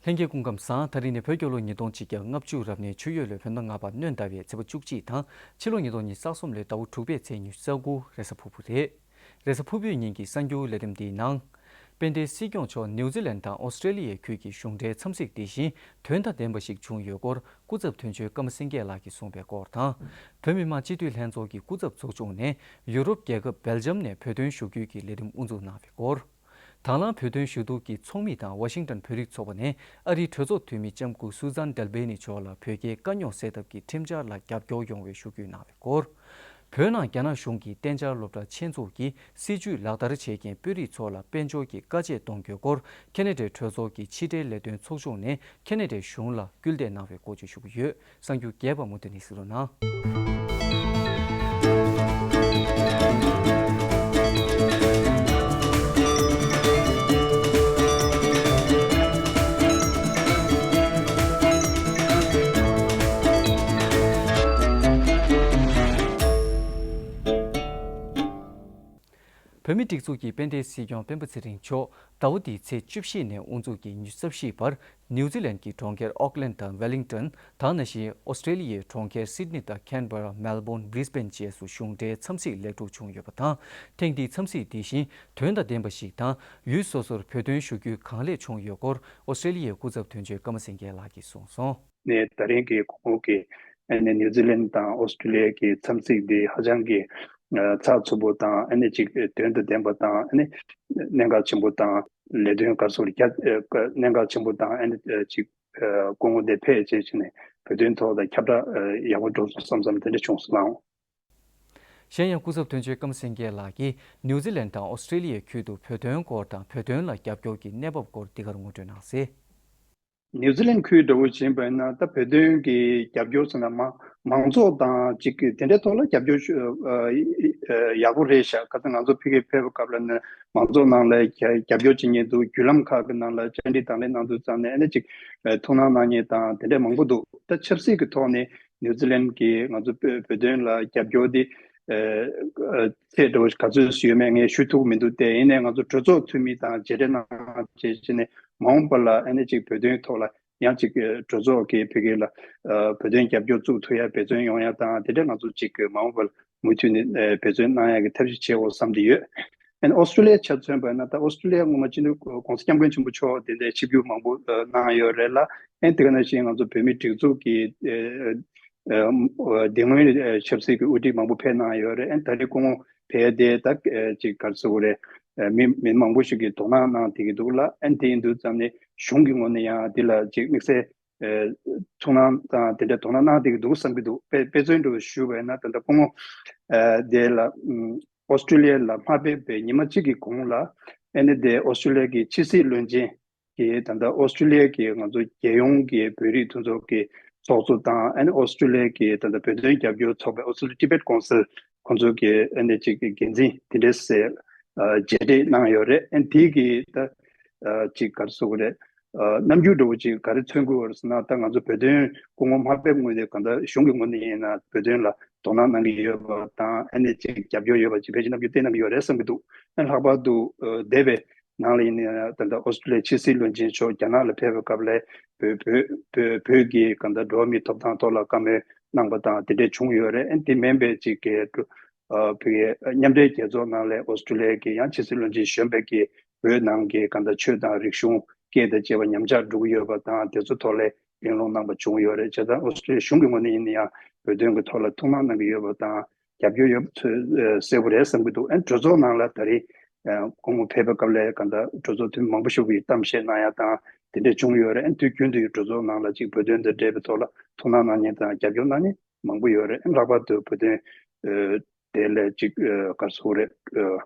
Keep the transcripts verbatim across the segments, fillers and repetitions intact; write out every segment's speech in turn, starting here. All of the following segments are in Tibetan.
ལྷན་རྒྱས་སྐུ་ཁམས་བཟང་། ད་རིང་ནི་བོད་རྒྱལ་ལོ་ཉིས་སྟོང་ཆིག་བརྒྱ་ལྔ་བཅུ་རབ་གནས་ཆུ་ཡོས་ལོའི་བོད་ཟླ་ལྔ་པ་སྣོན་ཟླ་བའི་ཚེས་པ་བཅུ་གཅིག་དང་ཕྱི་ལོ་ཉིས་སྟོང་ཉི་ཤུ་རྩ་གསུམ་ལོའི་ཟླ་བ་དྲུག་པའི་ཚེས་ཉི་ཤུ་རྩ་དགུ་རེས་གཟའ་ཕུར་བུ་རེད། རེས་གཟའ་ཕུར་བུའི་ཉིན་གྱི་གསར་འགྱུར་ལས་རིམ་འདིའི་ནང་། དཔལ་ལྡན་སྲིད་སྐྱོང་མཆོག་ནིའུ་ཛི་ལན་དང་ཨོ་སི་ཀྲེ་ལི་ཡའི་ཁུལ་གྱི་གཞུང་འབྲེལ་འཚམས་གཟིགས་འདི་བཞིན་དོན་དང་ལྡན་པ་ཞིག་བྱུང་ཡོད་སྐོར་སྐུ་ཚབ་དོན་གཅོད་ཀརྨ་སེང་གེ་ལགས་ཀྱིས་གསུངས་པའི་སྐོར་དང་། བོད་མི་མང་སྤྱི་འཐུས་ལྷན་ཚོགས་ཀྱི་སྐུ་ཚབ་ཚོགས་ཆུང་ནས་ཡུ་རོབ་རྒྱལ་ཁབ་སྦེལ་ཇམ་ནས་བོད་དོན་ཞུ་སྐུལ་གྱི་ལས་རིམ་དབུ་འཛུགས་གནང་བའི་སྐོར། དང་བླངས་བོད་དོན་ཞུ་གཏུག་གི་ཚོགས་མི་དང་ཝ་ཤིང་ཏོན་བོད་རིགས་ཚོགས་པ་ནས་ཨ་རིའི་གྲོས་ཚོགས་འཐུས་མི་ལྕམ་སྐུ་སུ་ཛན་ཌེལ་བེ་ནི་མཆོག་ལ་བོད་རྒྱའི་དཀའ་རྙོག་སེལ་ཐབས་ཀྱི་ཁྲིམས་འཆར་ལ་རྒྱབ་སྐྱོར་ཡོང་བའི་ཞུ་སྐུལ་གནང་བའི་སྐོར། བོད་ནང་རྒྱ་ནག་གཞུང་གིས་གཏན་འཆར་སློབ་གྲྭ་ཆེད་འཛུགས་ཀྱི་སྲིད་ཇུས་ལག་བསྟར་བྱེད་མཁན་དཔོན་རིགས་ཚོ་ལ་དཔལ་འབྱོར་གྱི་དཀའ་སྤྱད་གཏོང་རྒྱུའི་སྐོར་ཁེ་ན་ཌའི་གྲོས་ཚོགས་ཀྱི་ཕྱི་འབྲེལ་ལས་དོན་ཚོགས་ཆུང་ནས་ཁེ་ན་ཌའི་གཞུང་ལ་སྐུལ་འདེད་གནང་བའི་སྐོར་བཅས་ཞུ་གི་ཡོད། གསར་འགྱུར་རྒྱས་པ་མུ་མཐུད་ནས་གཟིགས་རོགས་གནང་། བོད་མིའི་སྒྲིག་འཛུགས་ཀྱི་དཔལ་ལྡན་སྲིད་སྐྱོང་སྤེན་པ་ཚེ་རིང་མཆོག་ཟླ་བ་འདིའི་ཚེས་བཅུ་བཞི་ནས་དབུ་འཛུགས་ཀྱིས་ཉི་ཤུ་རྩ་བཞི་བར་ནིའུ་ཛི་ལན་གྱི་གྲོང་ཁྱེར་ཨོག་ལན་དང་ཝེ་ལིང་ཏོན། དེ་ནང་བཞིན་ཨོ་སི་ཀྲེ་ལི་ཡའི་གྲོང་ཁྱེར་སིད་ནི་དང་ཁན་བྷ་ར། མེལ་བོན། བྷི་རིས་བྷེན་བཅས་སུ་གཞུང་འབྲེལ་འཚམས་གཟིགས་ལེགས་གྲུབ་བྱུང་ཡོད་པ་དང་། ཐེངས་འདིའི་འཚམས་གཟིགས་འདི་བཞིན་དོན་དང་ལྡན་པ་ཞིག་དང་ཡུལ་སོ་སོར་བོད་དོན་ཞུ་སྐུལ་གང་ལེགས་བྱུང་ཡོད་སྐོར་ཨོ་སི་ཀྲེ་ལི་ཡའི་སྐུ་ཚབ་དོན་གཅོད་ཀརྨ་སེང་གེ་ལགས་ཀྱིས་གསུངས་སོང་། ནས་ད་རིང་གི་ཁོང་གི་ཨ་ནི་ནིའུ་ཛི་ལན་དང་ཨོ་སི་ཀྲི་ལི་ཡ་གི་འཚམས་གཟིགས་འདི་ཧ་ཅང་གི་ཨ་ཚགས་ཚུད་པོ་དང་ཨ་ནི་ཅིག་དོན་དང་ལྡན་པ་དང་ཨ་ནི་གནད་འགག་ཆེན་པོ་དང་ལས་དོན་སྐར་སོར་རྒྱ་གནད་འགག་ཆེན་པོ་དང་ཨ་ནི་ཅིག་སྐུ་ངོ་དེ་ཕེབས་བྱས་བྱས་ནས་བོད་དོན་ཐོག་ལ་ཁྱབ་བསྒྲགས་ཡག་པོ་འགྲོ་སོང་བསམ་བསམ་དེ་འདྲ་བྱུང་སོང་ལགས། གཞན་ཡང་སྐུ་ཚབ་དོན་གཅོད་ཀརྨ་སེང་གེ་ལགས་ཀྱིས་ནིའུ་ཛི་ལན་དང་ཨོ་སི་ཀྲི་ལི་ཡའི་ཁུལ་དུ་བོད་དོན་སྐོར་དང་བོད་དོན་ལ་རྒྱབ་སྐྱོར་གྱི་གནས་བབ་སྐོར་འདི་གར་ངོ་སྤྲོད་གནང་གསལ། ནིའུ་ཛི་ལན་ཁུལ་འདྲ་བོ་ཕྱིན་པ་ཡིན་ན་ད་བོད་དོན་གྱི་རྒྱབ་སྐྱོར་ཟེར་ན་མང་མང་ཚོགས་དང་གཅིག་གི་དེ་འདྲའི་ཐོག་ལ་རྒྱབ་སྐྱོར་ཞུ་ཨ་ཡག་པོ་རེད་ཤག་ཁ་སང་ང་ཚོ་ཕ་གིར་ཕེབས་པའི་སྐབས་ལ་ནི་མང་ཚོགས་ནང་ལ་རྒྱ་རྒྱབ་སྐྱོར་བྱེད་མཁན་འདུག་བརྒྱུད་ལམ་ཁག་གི་ནང་ལ་བཅར་འདྲི་དང་ལེན་གནང་དུས་ཙམ་ནས་ཨ་ནི་གཅིག་ཐུགས་སྣང་གནང་མཁན་དང་དེ་འདྲ་མང་པོ་འདུག་ད་ཆབ་སྲིད་ཀྱི་ཐོག་ནས་ནིའུ་ཛི་ལན་གྱིས་ང་ཚོ་བོད་བོད་དོན་ལ་རྒྱབ་སྐྱོར་འདི་ཚད་འདྲ་བོ་ག་ཚོད་ཡོད་མེད་ངས་ཞུ་ཐུབ་མི་འདུག་སྟེ་ཡིན་ནའི་ང་ཚོ་གྲོས་ཚོགས་འཐུས་མི་དང་མཇལ་འཕྲད་གནང་བྱས་བྱས་ནས་མ་འོངས་པ་ལ་ཨ་ནི་གཅིག་བོད་དོན་ཐོག་ལ་ཡང་གཅིག་གྲོས་ཚོགས་ཀྱི་ཕ་གི་ལ་བོད་དོན་རྒྱབ་སྐྱོར་བཙུགས་ཐུབ་ཡ་འབད་བརྩོན་ཡོང་ཡ་དང་དེ་འདྲ་ང་ཚོ་གཅིག་མ་འོངས་པ་ལ་མུ་མཐུད་ནས་འབད་བརྩོན་གནང་ཡ་གི་ཐབས་ཤེས་བྱེད་དགོས་བསམ་གྱི་ཡོད། ཨ་ནི་ཨོ་སི་ཀྲི་ལི་ཡ་ཆ་མཚོན་པ་ན་ད་ཨོ་སི་ཀྲི་ལི་ཡ་སྔོན་མ་སྤྱི་འཐུས་༸གོང་ས་༸སྐྱབས་མགོན་ཆེན་པོ་མཆོག་དེ་འདྲའི་ཆིབས་བསྒྱུར་མང་པོ་གནང་ཡོད་རེད་ལ། ཨ་ནི་དེ་ག་ནང་བཞིན་ང་ཚོ་བོད་མིའི་སྒྲིག་འཛུགས་ཀྱི་དེ་སྔོན་ཆབ་སྲིད་ཀྱི་དབུ་ཁྲིད་མང་པོ་ཕེབས་གནང་ཡོད་རེད། ཨ་ནི་ད་རེས་སྐུ་ངོ་ཕེབས་དེ་ད་ཅིག་ག་རེ་ཟེར་དགོས་རེད། མི་མི་མང་པོ་ཞིག་གིས་དོ་སྣང་གནང་བསྡད་ཀྱི་འདུག་ལ། ཨ་ནི་དེ་ཡིན་དུས་ཙམ་ནས་གཞུང་གི་ངོས་ནས་ཡང་འདི་ལ་ཅིག་དམིགས་བསལ་ཐུགས་སྣང་དང་དེ་འདྲ་དོ་སྣང་གནང་བསྡད་ཀྱི་འདུག་བསམ་གྱི་འདུག་དཔེ་དཔེ་མཚོན་འདྲ་བོ་ཞུས་པ་ཡིན་ན་ད་ལྟ་སྐུ་ངོ་དེ་ལ་ཨོ་སི་ཀྲི་ལི་ཡ་ལ་མ་ཕེབས་པའི་ཉི་མ་གཅིག་གི་གོང་ལ་ཨ་ནི་དེ་ཨོ་སི་ཀྲི་ལི་ཡ་གི་ཕྱི་སྲིད་བློན་ཆེན་གྱིས་ད་ལྟ་ཨོ་སི་ཀྲི་ལི་ཡ་གི་ང་ཚོ་རྒྱལ་ཡོངས་ཀྱི་བོད་རིགས་མཐུན་ཚོགས་ཀྱི་ཚོགས་གཙོ་དང་ཨ་ནི་ཨོ་སི་ཀྲི་ལི་ཡ་གི་ད་ལྟ་བོད་དོན་རྒྱབ་སྐྱོར་ཚོགས་པའི་ཨོ་སི་ཀྲི་ལི་ཡ་ཊི་བེཊ་ཀོན་སིལ་ཁོང་ཚོ་གི་ཨ་ནི་ཅིག་གི་འགན་འཛིན་དེ་འདྲས་སེ་མཇལ་འཕྲད་གནང་ཡོད་རེད། ཨ་ནི་དེ་གི་ད་ཅིག་ག་རེ་ཟེར་དགོས་རེད། རྣམ་འགྱུར་འདྲ་བོ་ཅིག་ག་རེ་མཚོན་གྱི་ཡོད་རེད་ཟེར་ན་ད་ང་ཚོ་བོད་དོན་སྐུ་ངོ་མ་ཕེབས་སྔོན་ནས་གང་ལྟར་གཞུང་གི་ངོས་ནས་ཡིན་ན་བོད་དོན་ལ་དོ་སྣང་གནང་གི་ཡོད་པ་དང་ཨ་ནི་ཅིག་རྒྱབ་སྐྱོར་ཡོད་པ་ཅིག་ཕལ་ཆེར་རྣམ་འགྱུར་བསྟན་གནང་གི་ཡོད་རེད་བསམ་གྱི་འདུག་ཨ་ལྷག་པར་དུ་འདས་པའི་ནང་ལ་ཡིན་ན་ད་ལྟ་ཨོ་སི་ཀྲི་ལི་ཡའི་ཕྱི་སྲིད་བློན་ཆེན་མཆོག་རྒྱ་ནག་ལ་ཕེབས་པའི་སྐབས་ལ་བོད་བོད་བོད་བོད་ཀྱི་གང་ལྟར་འགྲོ་བ་མིའི་ཐོབ་ཐང་ཐོག་ལ་བཀའ་མོལ་གནང་པ་དང་དེ་འདྲས་བྱུང་ཡོད་རེད། ཨ་ནི་དེ་མིན་པའི་ཅིག་གི་བོད་མཉམ་འབྲེལ་རྒྱལ་ཚོགས་ནང་ལ་ཨོ་སི་ཀྲི་ལི་ཡ་གི་ཡང་ཕྱི་སྲིད་བློན་ཆེན་གཞོན་པའི་གི་བོད་ནང་གི་གང་ལྟར་ཆོས་དང་རིག་གཞུང་སྐད་དང་བཅས་པ་ཉམས་ཆག་འགྲོ་གི་ཡོད་པ་དང་དེ་ཚོ་ཐོག་ལ་གླེང་སློང་གནང་པ་བྱུང་ཡོད་རེད། བྱས་ཙང་ཨོ་སི་ཀྲི་ལི་ཡ་གཞུང་གི་ངོས་ནས་ཡིན་ན་ཡང་བོད་དོན་གྱི་ཐོག་ལ་ཐུགས་སྣང་གནང་གི་ཡོད་པ་དང་རྒྱབ་སྐྱོར་ཡོད་པ་ཚོས་གསལ་པོ་རེད་བསམ་གྱི་འདུག་ཨ་ནི་གྲོས་ཚོགས་ནང་ལ་ད་རེས་སྐུ་ངོ་ཕེབས་པའི་སྐབས་ལ་གང་ལྟར་གྲོས་ཚོགས་འཐུས་མི་མང་པོ་ཞིག་གིས་གཏམ་བཤད་གནང་ཡ་དང་དེ་འདྲས་བྱུང་ཡོད་རེད། ཨ་ནི་དུས་རྒྱུན་དུ་གྲོས་ཚོགས་ནང་ལ་ཅིག་བོད་དོན་དང་འབྲེལ་བའི་ཐོག་ལ་ཐུགས་སྣང་གནང་མཁན་དང་རྒྱབ་སྐྱོར་གནང་མཁན་མང་པོ་ཡོད་རེད། ཨ་ནི་ལྷག་པར་དུ་བོད་དོན་དེ་ལས་ཅིག་ག་རེ་ཟེར་དགོས་རེད།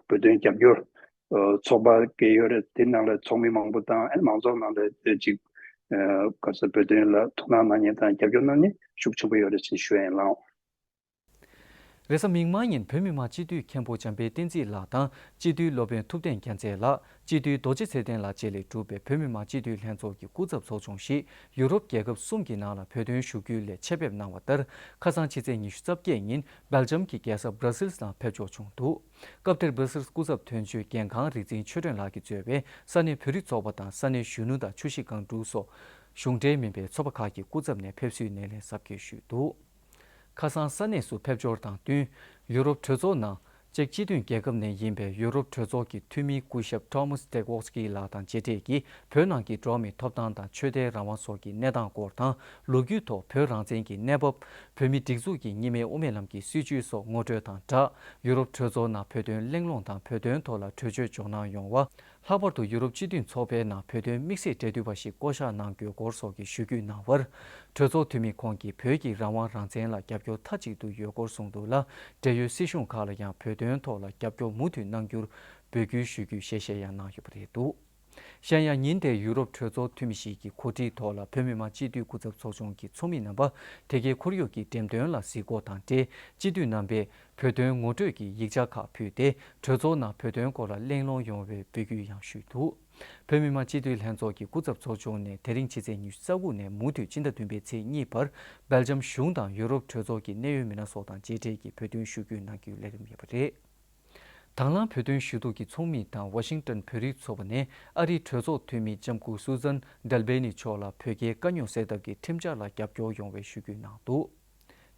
བོད་དོན་རྒྱབ་སྐྱོར་ཚོགས་པ་གི་ཡོད་རེད། དེ་ནང་ལ་ཚོགས་མི་མང་པོ་དང་ཨ་ནི་མང་ཚོགས་ནང་ལ་ཅིག་ག་རེ་ཟེར་བོད་དོན་ལ་ཐུགས་སྣང་གནང་མཁན་དང་རྒྱབ་སྐྱོར་གནང་མཁན་ཤུགས་ཆེན་པོ་ཡོད་རེད་ཅེས་ཞུ་ཡ་ཡིན་ལགས། རེས་གཟའ་མིག་དམར་ཉིན་བོད་མི་མང་སྤྱི་འཐུས་མཁན་པོ་འཇམ་དཔལ་བསྟན་འཛིན་ལགས་དང་སྤྱི་འཐུས་སློབ་དཔོན་ཐུབ་བསྟན་རྒྱལ་མཚན་ལགས། སྤྱི་འཐུས་རྡོ་རྗེ་ཚེ་བརྟན་ལགས་བཅས་ལས་གྲུབ་པའི་བོད་མི་མང་སྤྱི་འཐུས་ལྷན་ཚོགས་ཀྱི་སྐུ་ཚབ་ཚོགས་ཆུང་ཞིག་ཡུ་རོབ་རྒྱལ་ཁབ་གསུམ་གྱི་ནང་ལ་བོད་དོན་ཞུ་རྒྱུའི་སླད་ཆེད་ཕེབས་གནང་བ་ལྟར། ཁ་སང་ཕྱི་ཚེས་ཉི་ཤུ་རྩ་བརྒྱད་ཉིན་སྦེལ་ཇམ་གྱི་རྒྱལ་ས་སྦྲ་སིལ་ནང་ཕེབས་འབྱོར་བྱུང་འདུག་སྐབས་དེར་སྦྲ་སིལ་སྐུ་ཚབ་དོན་གཅོད་འགན་ཁང་རིག་འཛིན་ཆོས་སྒྲོན་ལགས་ཀྱིས་གཙོས་པའི་ས་གནས་བོད་རིགས་ཚོགས་པ་དང་ས་གནས་གཞོན་ནུ་དང་ཆུ་བཞི་སྒང་དྲུག་སོགས་གཞུང་འབྲེལ་མིན་པའི་ཚོགས་པ་ཁག་གི་སྐུ་ཚབ་ནས་ཕེབས་བསུའི་སྣེ་ལེན་གཟབ་རྒྱས་ཞུས་འདུག་ཁ་སང་ས་གནས་སུ་ཕེབས་འབྱོར་དང་བསྟུན། ཡུ་རོབ་གྲོས་ཚོགས་ནང་ཅེཀ་སྤྱི་མཐུན་རྒྱལ་ཁབ་ནས་ཡིན་པའི་ཡུ་རོབ་གྲོས་ཚོགས་ཀྱི་འཐུས་མི་སྐུ་ཞབས་ཊོ་མཱས་ཏེ་ཀོབ་སི་ཀི་ལགས་དང་མཇལ་འཕྲད་ཀྱིས་བོད་ནང་གི་འགྲོ་བ་མིའི་ཐོབ་ཐང་དང་ཆོས་དད་རང་དབང་སོགས་ཀྱི་གནས་སྟངས་སྐོར་དང་། ལོ་རྒྱུས་ཐོག་བོད་རང་བཙན་གྱི་གནས་བབ། བོད་མིའི་སྒྲིག་འཛུགས་ཀྱི་གཉིས་སྨན་དབུ་མའི་ལམ་གྱི་སྲིད་བྱུས་སོགས་ངོ་སྤྲོད་དང་སྦྲགས། ཡུ་རོབ་གྲོས་ཚོགས་ནང་བོད་དོན་གླེང་སློང་དང་བོད་དོན་ཐོག་ལ་གྲོས་ཆོད་འཇོག་གནང་ཡོང་བ། ལྷག་པར་དུ་ཡུ་རོབ་སྤྱི་མཐུན་ཚོགས་པའི་ནང་བོད་དོན་དམིགས་བསལ་འབྲེལ་མཐུད་པ་ཞིག་བསྐོ་གཞག་གནང་དགོས་སྐོར་སོགས་ཀྱི་ཞུ་རྒྱུའི་གནང་བར། གྲོས་ཚོགས་འཐུས་མི་ཁོང་གིས་བོད་ཀྱི་རང་དབང་རང་བཙན་ལ་རྒྱབ་སྐྱོར་མཐའ་གཅིག་ཏུ་ཡོད་སྐོར་གསུངས་འདུག་ལ། འབྲེལ་ཡོད་སྲིད་གཞུང་ཁག་ལ་ཡང་བོད་དོན་ཐོག་ལ་རྒྱབ་སྐྱོར་མུ་མཐུད་གནང་རྒྱུར་འབོད་སྐུལ་ཞུ་རྒྱུའི་ཞལ་བཞེས་ཡང་གནང་ཡོད་པ་རེད་འདུག་གཞན་ཡང་ཉིན་དེར་ཡུ་རོབ་གྲོས་ཚོགས་འཐུས་མི་ཞིག་གིས་གོ་སྒྲིག་ཐོག་ལ་བོད་མི་མང་སྤྱི་འཐུས་སྐུ་ཚབ་ཚོགས་ཆུང་གི་ཚོགས་མི་རྣམ་པ་དེ་གའི་ཁོར་ཡུག་གི་འགྲེམས་སྟོན་ལ་གཟིགས་སྐོར་དང་འབྲེལ་སྤྱི་འཐུས་རྣམ་པས་བོད་དོན་ངོ་སྤྲོད་ཀྱི་ཡིག་ཆ་ཁག་ཕུལ་ཏེ་གྲོས་ཚོགས་ནང་བོད་དོན་སྐོར་ལ་གླེང་སློང་ཡོང་བའི་འབོད་སྐུལ་ཡང་ཞུས་འདུག་བོད་མི་མང་སྤྱི་འཐུས་ལྷན་ཚོགས་ཀྱི་སྐུ་ཚབ་ཚོགས་ཆུང་ནས་དེ་རིང་ཕྱི་ཚེས་ཉི་ཤུ་རྩ་དགུ་ནས་མུ་མཐུད་སྤྱི་ཟླ་བདུན་པའི་ཚེས་གཉིས་བར་སྦེལ་ཇམ་གཞུང་དང་ཡུ་རོབ་གྲོས་ཚོགས་ཀྱི་གནད་ཡོད་མི་སྣ་སོགས་དང་མཇལ་འཕྲད་ཀྱིས་བོད་དོན་ཞུ་སྐུལ་གནང་རྒྱུའི་ལས་རིམ་ཡོད་པ་རེད། དང་བླངས་བོད་དོན་ཞུ་གཏུག་གི་ཚོགས་མི་དང་ཝ་ཤིང་ཏན་བོད་རིགས་ཚོགས་པ་ནས་ཨ་རིའི་གྲོས་ཚོགས་འཐུས་མི་ལྕམ་སྐུ་སུ་ཛན་ཌལ་བེ་ནི་མཆོག་ལ་བོད་རྒྱའི་དཀའ་རྙོག་སེལ་ཐབས་ཀྱི་ཁྲིམས་འཆར་ལ་རྒྱབ་སྐྱོར་ཡོང་བའི་ཞུ་སྐུལ་གནང་འདུག་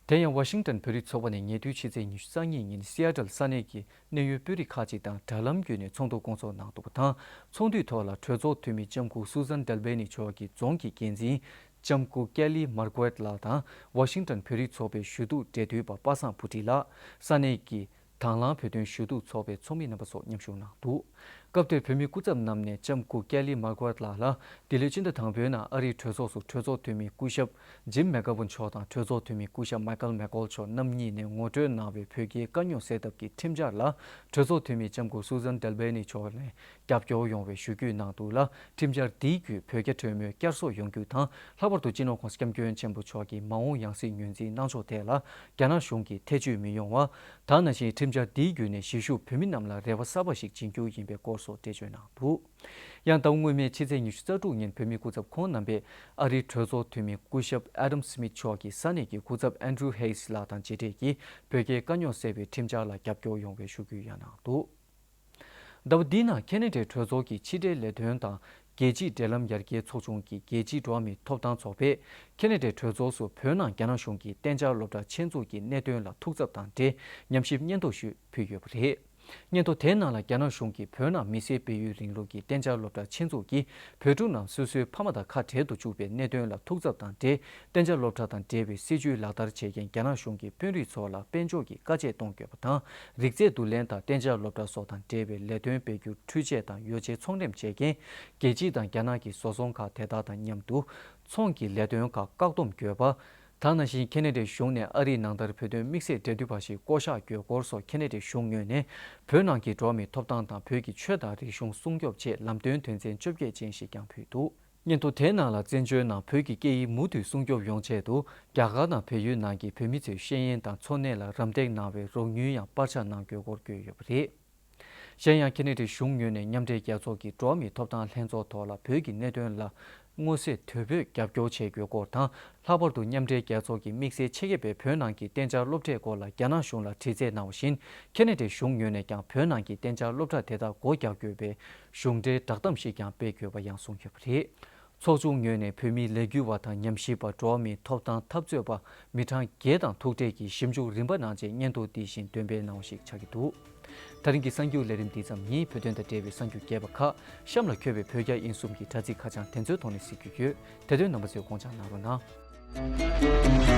དེ་ཡང་ཝ་ཤིང་ཏན་བོད་རིགས་ཚོགས་པ་ནས་ཉེ་དུས་ཕྱི་ཚེས་ཉི་ཤུ་རྩ་གཉིས་ཉིན་སི་ཨ་ཏལ་ས་གནས་ཀྱི་གནད་ཡོད་དཔོན་རིགས་ཁག་ཅིག་དང་དྲ་ལམ་བརྒྱུད་ནས་ཚོགས་འདུ་སྐོང་ཚོགས་གནང་འདུག་པ་དང་། ཚོགས་འདུའི་ཐོག་ལ་གྲོས་ཚོགས་འཐུས་མི་ལྕམ་སྐུ་སུ་ཛན་ཌལ་བེ་ནི་མཆོག་གིས་རྫོང་གི་འགན་འཛིན་ལྕམ་སྐུ་ཀེ་ལི་མར་ཀུ་རེད་ལགས་དང་ཝ་ཤིང་ཏན་བོད་རིགས་ཚོགས་པའི་ཞུ་གཏུག་འབྲེལ་མཐུད་པ་པ་སངས་བུ་ཁྲིད་ལགས། ས་གནས་ཀྱི་དང་བླངས་བོད་དོན་ཞུ་གཏུག་ཚོགས་པའི་ཚོགས་མི་རྣམ་པ་སོགས་མཉམ་ཞུགས་གནང་འདུག་སྐབས་དེར་བོད་མིའི་སྐུ་ཚབ་རྣམས་ནས་ལྕམ་སྐུ་ཀེ་ལི་མར་ཀུ་རེད་ལགས་ལ་འདི་ལོའི་སྤྱི་ཟླ་དང་པོའི་ནང་ཨ་རིའི་གྲོས་ཚོགས་སུ་གྲོས་ཚོགས་འཐུས་མི་སྐུ་ཞབས་ཇིམ་མེག་གྷ་ཝན་མཆོག་དང་གྲོས་ཚོགས་འཐུས་མི་སྐུ་ཞབས་མའི་ཀལ་མེག་ཀོལ་མཆོག་རྣམ་གཉིས་ནས་ངོ་སྤྲོད་གནང་བའི་བོད་རྒྱའི་དཀའ་རྙོག་སེལ་ཐབས་ཀྱི་ཁྲིམས་འཆར་ལ་གྲོས་ཚོགས་འཐུས་མི་ལྕམ་སྐུ་སུ་ཛན་ཌལ་བེ་ནི་མཆོག་ནས་རྒྱབ་སྐྱོར་ཡོང་བའི་ཞུ་སྐུལ་གནང་འདུག་ལ། ཁྲིམས་འཆར་འདིའི་བརྒྱུད་བོད་རྒྱ་གྲོས་མོལ་བསྐྱར་གསོ་ཡོང་རྒྱུ་དང་། ལྷག་པར་དུ་སྤྱི་ནོར་༸གོང་ས་༸སྐྱབས་མགོན་ཆེན་པོ་མཆོག་གི་མ་འོངས་ཡང་སྲིད་ངོས་འཛིན་གནང་ཕྱོགས་ཐད་ལ་རྒྱ་ནག་གཞུང་གིས་ཐེ་བྱུས་མི་ཡོང་བ། ད་ནང་བཞིན་ཁྲིམས་འཆར་འདིའི་བརྒྱུད་ནས་གཞིས་བཞུགས་བོད་མི་རྣམས་ལ་རེ་བ་གསར་པ་ཞིག་སྦྱིན་རྒྱུ་ཡིན་པའི་སྐོར་སོགས་འགྲེལ་བརྗོད་གནང་འདུག་ཡང་ཟླ་བ་སྔོན་མའི་ཕྱི་ཚེས་ཉི་ཤུ་རྩ་དྲུག་ཉིན་བོད་མིའི་སྐུ་ཚབ་ཁོང་རྣམ་པས་ཨ་རིའི་གྲོས་ཚོགས་འཐུས་མི་སྐུ་ཞབས་ཨ་དམ་སི་མིད་མཆོག་གི་ས་གནས་ཀྱི་སྐུ་ཚབ་ཨན་ཌྲུ་ཧེ་སི་ལགས་དང་མཇལ་འཕྲད་ཀྱིས་བོད་རྒྱའི་དཀའ་རྙོག་སེལ་བའི་ཁྲིམས་འཆར་ལ་རྒྱབ་སྐྱོར་ཡོང་བའི་ཞུ་སྐུལ་ཡང་གནང་འདུག་ཟླ་བ་འདིའི་ནང་ཁེ་ན་ཌའི་གྲོས་ཚོགས་ཀྱི་ཕྱི་འབྲེལ་ལས་དོན་དང་རྒྱལ་སྤྱིའི་འབྲེལ་ལམ་ཡར་རྒྱས་ཚོགས་ཆུང་གི་རྒྱལ་སྤྱིའི་འགྲོ་བ་མིའི་ཐོབ་ཐང་ཚོགས་པས་ཁེ་ན་ཌའི་གྲོས་ཚོགས་སུ་བོད་ནང་རྒྱ་ནག་གཞུང་གིས་གཏན་འཇགས་སློབ་གྲྭ་ཆེད་འཛུགས་ཀྱི་གནད་དོན་ལ་ཐུགས་འཚབ་དང་འབྲེལ་ཉམས་ཞིབ་སྙན་ཐོ་ཞིག་ཕུལ་ཡོད་པ་རེད། སྙན་ཐོ་དེའི་ནང་ལ་རྒྱ་ནག་གཞུང་གིས་བོད་ནང་མི་སེར་སྤེལ་ཡུལ་རིང་ལུགས་ཀྱི་གཏན་འཇགས་སློབ་གྲྭ་ཆེད་འཛུགས་ཀྱིས་བོད་ཕྲུག་རྣམས་སོ་སོའི་ཕ་མ་དང་ཁ་བྲལ་དུ་བཅུག་པའི་གནད་དོན་ལ་ཐུགས་འཚབ་དང་འབྲེལ། གཏན་འཇགས་སློབ་གྲྭ་དང་འབྲེལ་བའི་སྲིད་བྱུས་ལག་བསྟར་བྱེད་མཁན་རྒྱ་ནག་གཞུང་གི་དཔོན་རིགས་ཚོ་ལ་དཔལ་འབྱོར་གྱི་དཀའ་སྤྱད་གཏོང་དགོས་པ་དང་། རིག་རྩལ་བསྡུ་ལེན་དང་གཏན་འཇགས་སློབ་གྲྭ་སོགས་དང་འབྲེལ་བའི་ལས་དོན་སྤེལ་རྒྱུར་འཕྲུལ་ཆས་དང་ཡོ་བྱད་ཚོང་འགྲེམས་བྱེད་མཁན་རྒྱལ་སྤྱི་དང་རྒྱ་ནག་གི་བཟོ་ཚོང་ཁང་དེ་དག་དང་མཉམ་དུ་ཚོང་གི་ལས་དོན་ཁག་བཀག་སྡོམ་དགོས་པ། ད་ནང་བཞིན་ཁེ་ན་ཌའི་གཞུང་ནས་ཨ་རིའི་ནང་ལྟར་བོད་དོན་དམིགས་བསལ་འབྲེལ་མཐུད་པ་ཞིག་བསྐོ་གཞག་དགོས་སྐོར་སོགས་ཁེ་ན་ཌའི་གཞུང་ངོས་ནས་བོད་ནང་གི་འགྲོ་བ་མིའི་ཐོབ་ཐང་དང་བོད་ཀྱི་ཆོས་དང་རིག་གཞུང་སྲུང་སྐྱོབ་ཆེད་ལམ་སྟོན་དོན་ཚན་བཅོ་བརྒྱད་ཅན་ཞིག་ཀྱང་ཕུལ་འདུག་སྙན་ཐོ་དེའི་ནང་ལ་བཙན་བྱོལ་ནང་བོད་ཀྱི་སྐད་ཡིག་མུ་མཐུད་སྲུང་སྐྱོབ་ཡོང་ཆེད་དུ་རྒྱ་གར་དང་བལ་ཡུལ་ནང་གི་བོད་མི་ཚོའི་ཤེས་ཡོན་དང་འཚོ་གནས་ལ་རམ་འདེགས་གནང་བའི་རོགས་དངུལ་ཡང་སྤར་ཆ་གནང་དགོས་སྐོར་བཀོད་ཡོད་པ་རེད། གཞན་ཡང་ཁེ་ན་ཌའི་གཞུང་ངོས་ནས་མཉམ་འབྲེལ་རྒྱལ་ཚོགས་ཀྱི་འགྲོ་བ་མིའི་ཐོབ་ཐང་ལྷན་ཚོགས་ཐོག་ལ་བོད་ཀྱི་གནད་དོན་ལ་མངོན་གསལ་དོད་པོས་རྒྱབ་སྐྱོར་བྱེད་དགོས་སྐོར་དང་། ལྷག་པར་དུ་མཉམ་འབྲེལ་རྒྱལ་ཚོགས་ཀྱི་དམིགས་བསལ་ཆེད་མཁས་པས་བོད་ནང་གི་གཏན་འཇགས་སློབ་གྲྭའི་སྐོར་ལ་རྒྱ་ནག་གཞུང་ལ་དྲི་རྩད་གནང་བ་བཞིན། ཁེ་ན་ཌའི་གཞུང་ངོས་ནས་ཀྱང་བོད་ནང་གི་གཏན་འཇགས་སློབ་གྲྭ་དེ་དག་སྒོ་རྒྱག་དགོས་པའི་གཞུང་འབྲེལ་བསྒྲགས་གཏམ་ཞིག་ཀྱང་སྤེལ་དགོས་པ་ཡང་གསུངས་ཡོད་པ་རེད། ཚོགས་ཆུང་ངོས་ནས་བོད་མིའི་ལས་འགུལ་བ་དང་ཉམས་ཞིབ་པ། འགྲོ་བ་མིའི་ཐོབ་ཐང་འཐབ་རྩོད་པ་མི་གྲངས་བརྒྱད་དང་ཐུག་འཕྲད་ཀྱིས་ཞིབ་འཇུག་རིམ་པ་གནང་རྗེས་སྙན་ཐོ་འདི་བཞིན་འདོན་སྤེལ་གནང་བ་ཞིག་ཆགས་ཀྱི་འདུག་དེ་རིང་གི་གསར་འགྱུར་ལས་རིམ་འདི་ཙམ་ཡིན། བོད་དོན་དང་འབྲེལ་བའི་གསར་འགྱུར་རྒྱས་པ་ཁག་གཤམ་ལ་འཁོད་པའི་བོད་རྒྱ་དབྱིན་གསུམ་གྱི་དྲ་ཚིགས་ཁ་བྱང་དེ་ཚོའི་ཐོག་ནས་གཟིགས་རྒྱུ་ཡོད། དེ་དོན་རྣམ་པ་ཚོས་དགོངས་འཇགས་གནང་རོགས་གནང་།